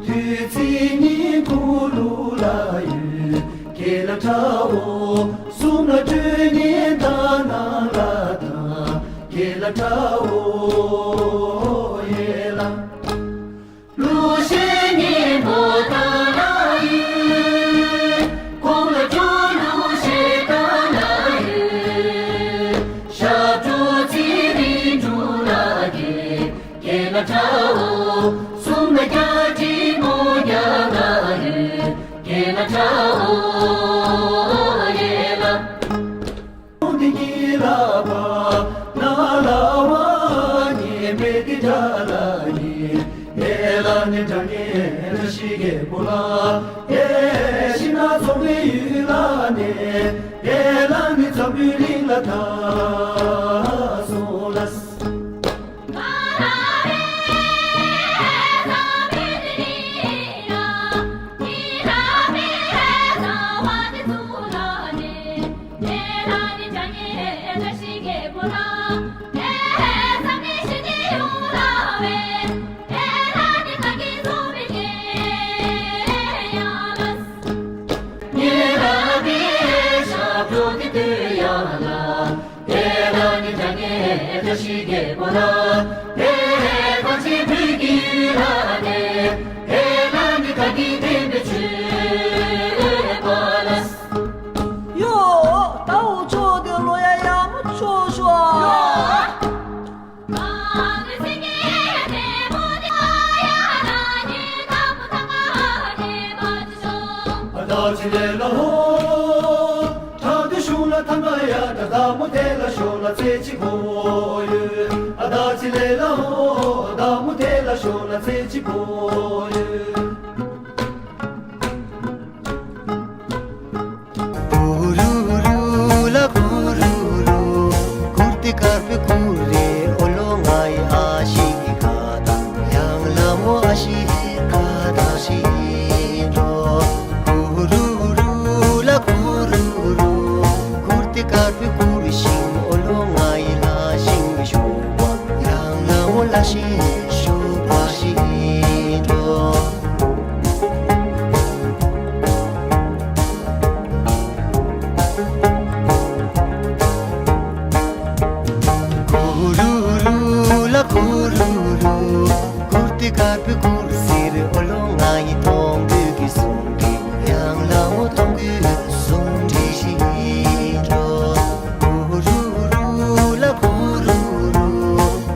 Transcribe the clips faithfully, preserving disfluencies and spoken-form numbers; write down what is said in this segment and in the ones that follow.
དུས་ཚིགས་ཉིན་གུང་ལུགས་ལ་ཡོད་ཁྱེད་ལ་ཁྲའོ། གསུམ་ལ་སྤྲོད་ཉིན་ད་ནང་ལ་ད་ཁྱེད་ལ་ཁྲའོ་ཡེ་ལ། གླུ་གཞས་སྙན་པོ་ད་ལ་ཡོད། གོང་ལ་སྐྱོ་གླུ་གཞས་ད་ལ་ཡོད། ཞབས་བྲོ་ཚེ་རིང་འབྲུག་ལ་ཡོད། ཁྱེད་ལ་ཁྲའོ། གསུམ་ལ་རྒྱ་འབྲི་མོ་རྒྱ་ལ་ཡོད། ཁྱེད་ལ་ཁྲའོ་ཡེ་ལ། འདི་གི་ལ་བ་ན་ལ་བ་ཉེ་མེད་དེ་དྲ་ལ་ཉེ། ཨེ་ལ་ནི་དྲ་ཉེ་དྲ་ཤི་གེ་པོ་ལ། ཨེ་ཤི་ན་ཚོ་མི་ཡུལ་ལ་ནེ། ཨེ་ལ་ནི་ཚོ་བུ་རིང་ལ་ད་སོ་ལ། ཡོ། ད་འུ་ཆོ་དེ་ལོ་ཡ་ཡ་མོ་ཆོ་ཤོ། ཨ་ད་ཅི་ལེ་ལ་ཧོ། ཐ་དུ་ཤུ་ལ་ཐ་མ་ཡ་ད་ད་མོ་དེ་ལ་ཤོ་ལ་ཚེ་ཅི་གོ་ཡོད། ཨ་ད་ཅི་ལེ་ལ་ཧོ། ད་མོ་དེ་ལ་ཤོ་ལ་ཚེ་ཅི་གོ་ཡོད། གུ་རུ་རུ་ལ་གུ་རུ་རུ། གུར་ཏི་དཀར་པོའི་གུར་རེ་ཨོ་ལོ་ང་ཡི་ཨ་ཤི་ཁ་ད་ཡང་ལ་མོ་ཨ་ཤི་ཁ་ད་ཤི་འགྲོ། གུ་རུ་རུ་ལ་གུ་རུ་རུ། གུར་ཏི་དཀར་པོའི་གུར་ཤིང་ཨོ་ལོ་ང་ཡི་ལ་ཤིང་ཤོ་བ་ཡང་ལ་མོ་ལ་ཤིང་ཤོ་བ་ཤི་འགྲོ། གུ་རུ་རུ་ལ་གུ་རུ་རུ། གུར་ཏི་དཀར་པོའི་གུར་སེར་ཨོ་ལོ་ང་ཡི་གཏོང་དགོས་ཀྱི་གསུང་གི་ཡང་ལ་འོ་གཏོང་དགོས་གསུང་འདྲི་ཞིག་འགྲོ། གུ་རུ་རུ་ལ་གུ་རུ་རུ།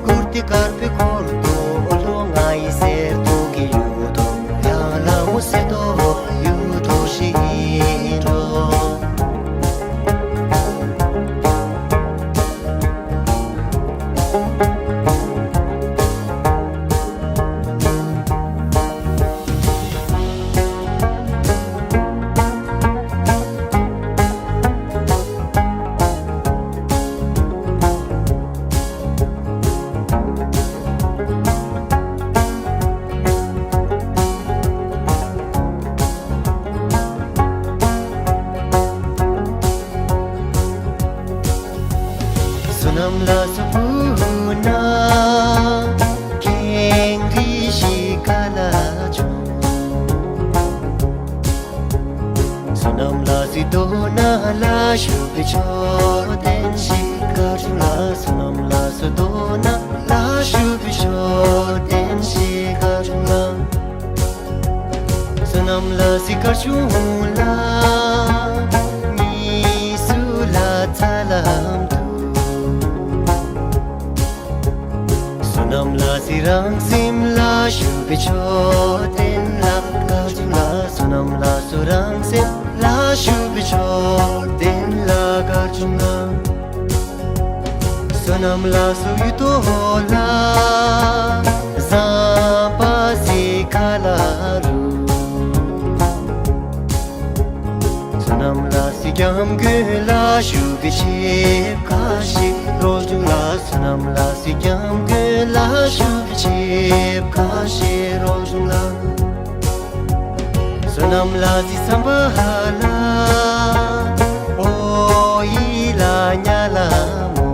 གུར་ཏི་དཀར་པོའི་གུར་ཏོ་ཨོ་ལོ་ང་ཡི་སེར་ཏོ་གི་ཡུ་ཏོ་ཡང་ལ་འོ་སེར་ཏོ་ཡུ་ཏོ་ཞིག་འགྲོ། བསོད་ནམས་ལ་སོགས་ཕུལ་ན་ཀེང་རི་ཤི་ཀ་ལ་ཆོ། བསོད་ནམས་ལ་སི་དོ་ན་ལ་ཞུ་བི་ཆོ་དེན་ཤི་ཀ་ཆུ་ལ། བསོད་ནམས་ལ་སི་དོ་ན་ལ་ཞུ་བི་ཆོ་དེན་ཤི་ཀ་ཆུ་ལ། བསོད་ནམས་ལ་སི་ཀ་ཆུ་ལ། མི་སུ་ལ་ཚ་ལམ་དུ། བསོད་ནམས་ལ་སི་རང་སེམས་ལ་ཞུ་བི་ཆོ་དེན་ལ་ཀ་ཆུ་ལ། བསོད་ནམས་ལ་སུ་རང་སེམས་ལ་ཞུ་བི་ཆོ་དེན་ལ་ཀ་ཆུ་ལ། བསོད་ནམས་ལ་སུ་ཡུ་ཏོ་ལ་བཟང་པ་སི་ཁ་ལ་རུ། བསོད་ནམས་ལ་སི་སྐྱབས་མགོན་ལ་ཞུ་བི་ཆེབ་ཁ་ཤི་རོ་ཅུང་ལ། བསོད་ནམས་ལ་སི་སྐྱབས་མགོན་ལ་ཞུ་བི་ཆེབ་ཁ་ཤི་རོ་ཅུང་ལ། བསོད་ནམས་ལ་སི་སམ་བྷ་ལ་ཨོ་ཡི་ལ་ཉ་ལ་མོ།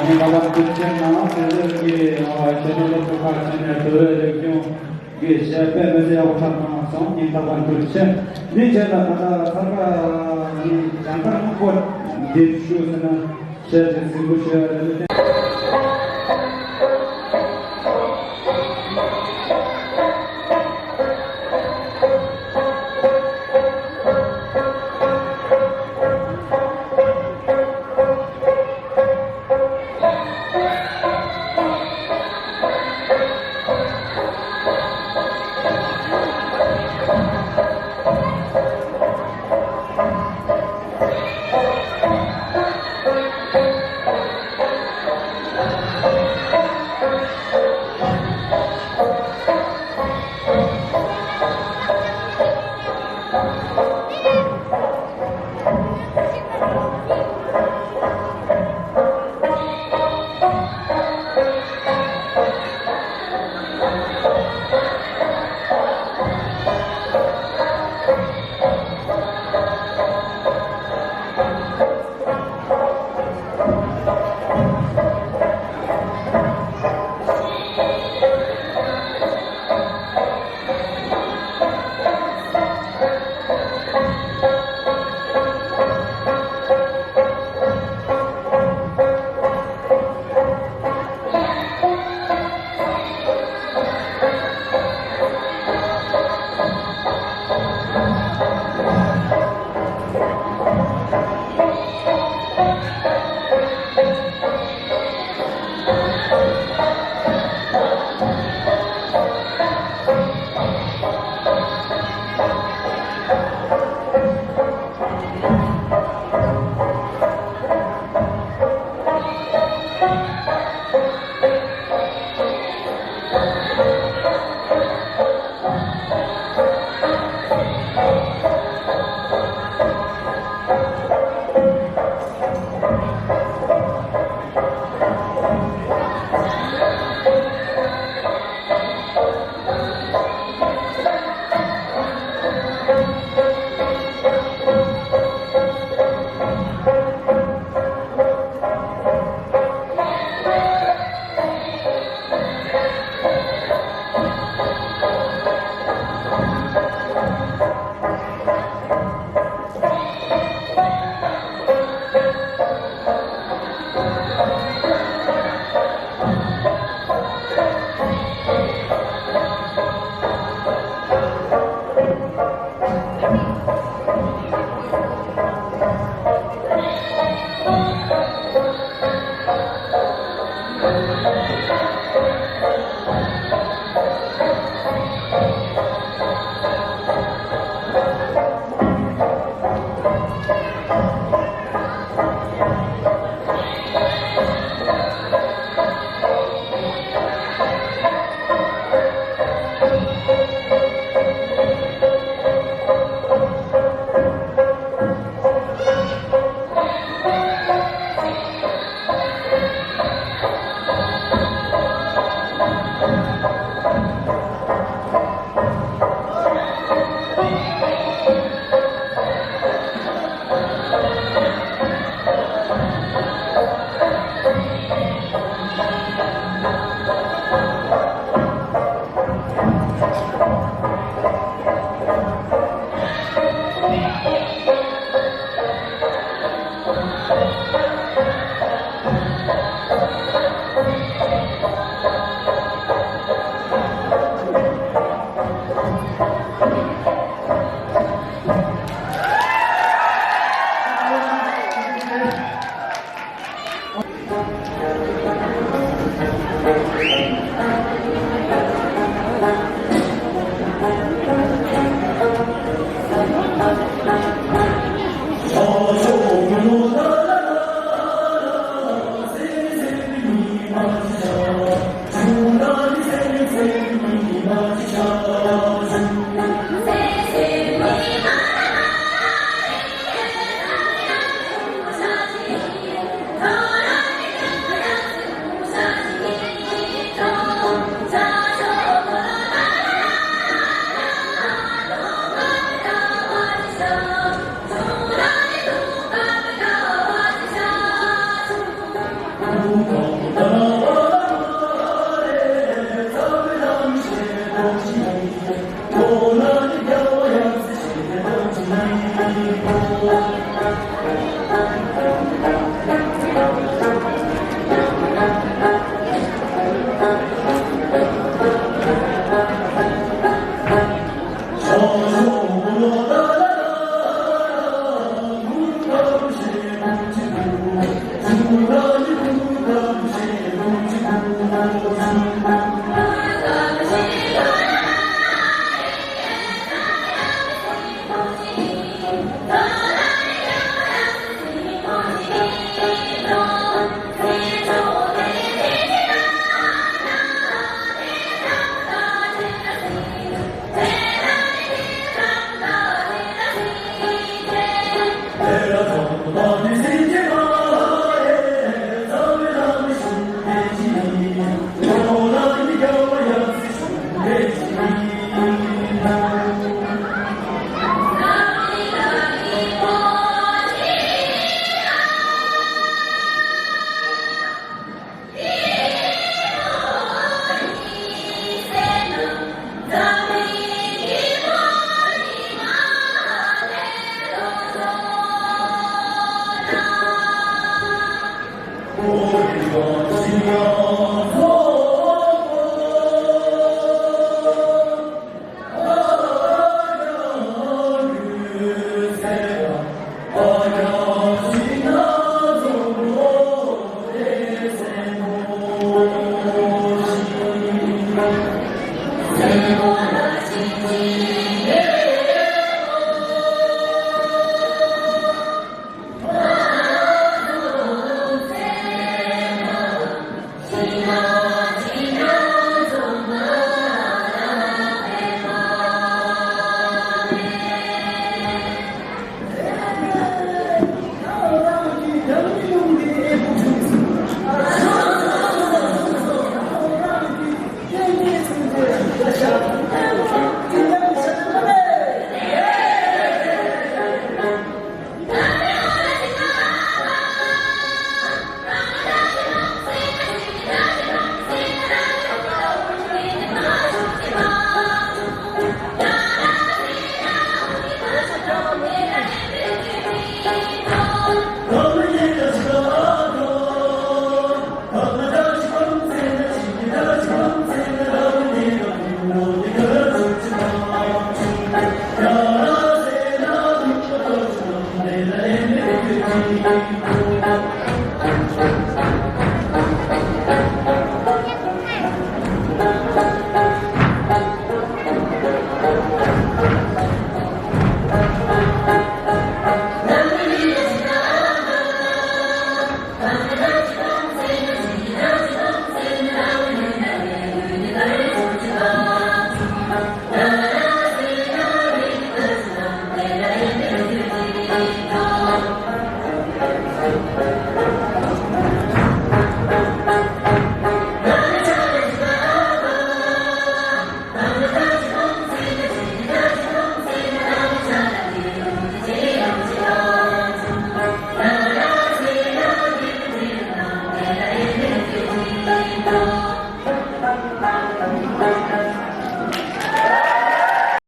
ཉིན་རྟག་པར་གྲུབ་ཆེན་ནང་སྲོལ་འཛིན་གྱི་ཁྱེད་རང་ལ་ཐུགས་ཁ་ཆེ་ནས་བོད་རིག་གཞུང་གི་བཤད་པའི་མི་ཚེ་ཡག་པོ་ཐབས་དང་སོང་ཉིན་རྟག་པར་གྲུབ་ཆེན་ནི་བྱས་ན་ད་ལྟ་གསར་པ་ནི་ལྗང་དཀར་སྨུག་པོ་འདེབས་ཞུ་ཟེར་ན། བཤད་ཅིང་གཟིགས་འབུལ་ཞུ་ཡ་རེད།